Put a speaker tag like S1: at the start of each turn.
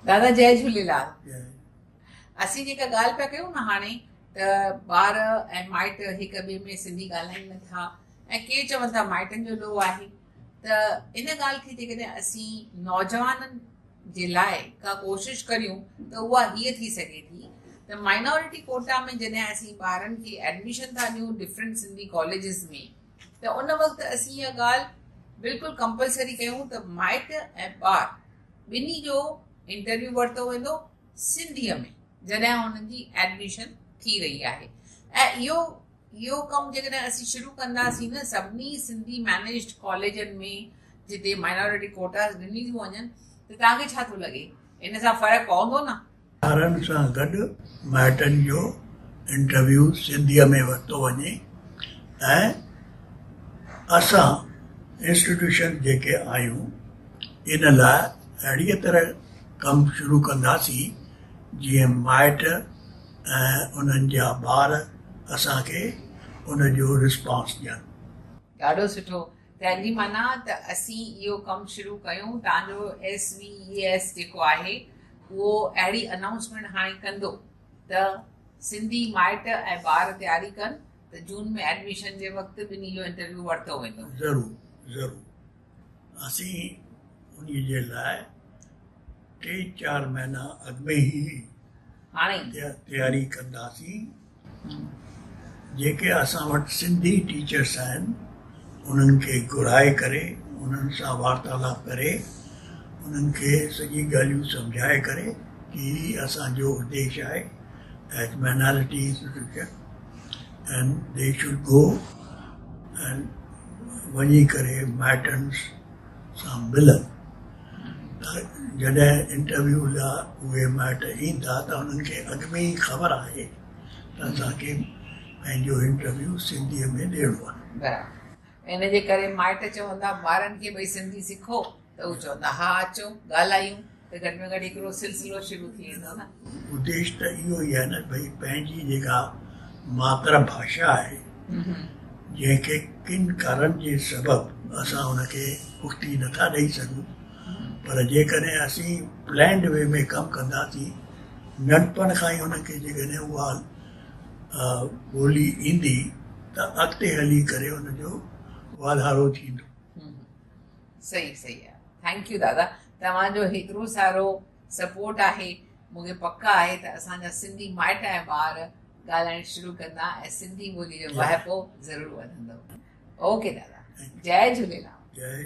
S1: دادا جئي جهوليلال. اسين جيڪا ڳالهه پيا ڪيون نه هاڻي ته ٻار ۽ مائٽ هڪ ٻئي ۾ سنڌي ڳالهائين نٿا ۽ ڪي چون ٿا مائٽن جو ڏوهه آهي ته ان ڳالهه کي جيڪڏهن اسين نوجوانن جي لاء ڪا ڪوشش ڪريون ته اها هيء ٿي سگهي ٿي ته مائنارٽي ڪوٽا ۾ جڏهن اسين ٻارن کي ايڊميشن ٿا ڏيون ڊفرنٽ سنڌي ڪاليجز ۾ ته ان وقت اسين اها ڳالهه بلڪل ڪمپلسري ڪيون ته مائٽ ۽ ٻار ٻنهي جو انٽرويو ورتو ويندو سنڌيء ۾ جڏهن انهن جي ايڊميشن ٿي رهي آهي ۽ اهو اهو ڪم جيڪڏهن اسين شروع ڪنداسين نه سڀني سنڌي مينيجڊ ڪاليجن ۾ جتي مائنارٽي ڪوٽاز ڏني ٿيون وڃن ته توهان کي ڇا ٿو لڳي ان سان فرق پوندو نه؟
S2: ٻارن سان گڏ مائٽن جو انٽرويو سنڌيء ۾ ورتو وڃي ۽ اسان انسٽيٽيوشن جيڪي آهيون ان لاء اهڙيء طرح ڪم شروع ڪنداسين جيئن مائٽ ۽ انهن جا ٻار اسان کي ان جو رسپانس ڏين.
S1: ڏاڍو سٺو. تنهن جي معنيٰ ته اسين اهو ڪم شروع ڪيون تان جو ايس وي اي ايس جيڪو آهي اهو اهڙي انائونسمينٽ هاڻي ڪندو ته سنڌي مائٽ ۽ ٻار تياري ڪن ته جون ۾ ايڊميشن جي وقت ٻنهي جو انٽرويو ورتو ويندو.
S2: ضرور ضرور اسين انهي جي لاء ٽي چار مهينا اڳ ۾ ئي
S1: هاڻي
S2: تياري ڪنداسين. جيڪي اسان وٽ سنڌي ٽيچرس آهن انهن کي گهرائي ڪري انهن سان وارتالاپ ڪري انهن کي سڄي ڳالهيون سمجهائي ڪري ڪي هي اسان جو اديش آهي as minority institution and they should go and وڃي ڪري مائٽن سان ملن ته جڏهن انٽرويو لاء اهي مائٽ ايندا ته انهن کي اڳ ۾ ئي خبر آهي ته اسان کي پنهنجو انٽرويو سنڌيء ۾ ڏيڻو آهي.
S1: برابر ان جي ڪري مائٽ چوندا ٻارن کي ڀئي سنڌي سکو ته هو چوندا ها اچو ڳالهايون ته گهٽ ۾ گهٽ هڪڙو سلسلو شروع ٿي ويندو نه.
S2: اديش ته اهو ئي آهي نه ڀئي پنهنجي جيڪا ماتر ڀاشا آهي جنهن کي ڪن ڪارڻن جي سبب اسان ان کي پختي نٿا ڏئي سگهون پر جيڪڏهن اسين پلانڊ وي ۾ ڪم ڪنداسين ننڍپڻ کان ئي ان کي جيڪڏهن اها ٻولي ايندي ته اڳتي هلي ڪري ان جو واڌارو ٿيندو.
S1: صحيح صحيح آ thank you دادا توهان جو هيترو سارو سپورٽ آهي مون کي پڪ آهي ته اسان جا سنڌي مائٽ ۽ ٻار ڳالهائڻ شروع ڪندا ۽ سنڌي ٻولي جو واهپو ضرور وڌندو اوڪي دادا جئي جهوليلال
S2: جئي.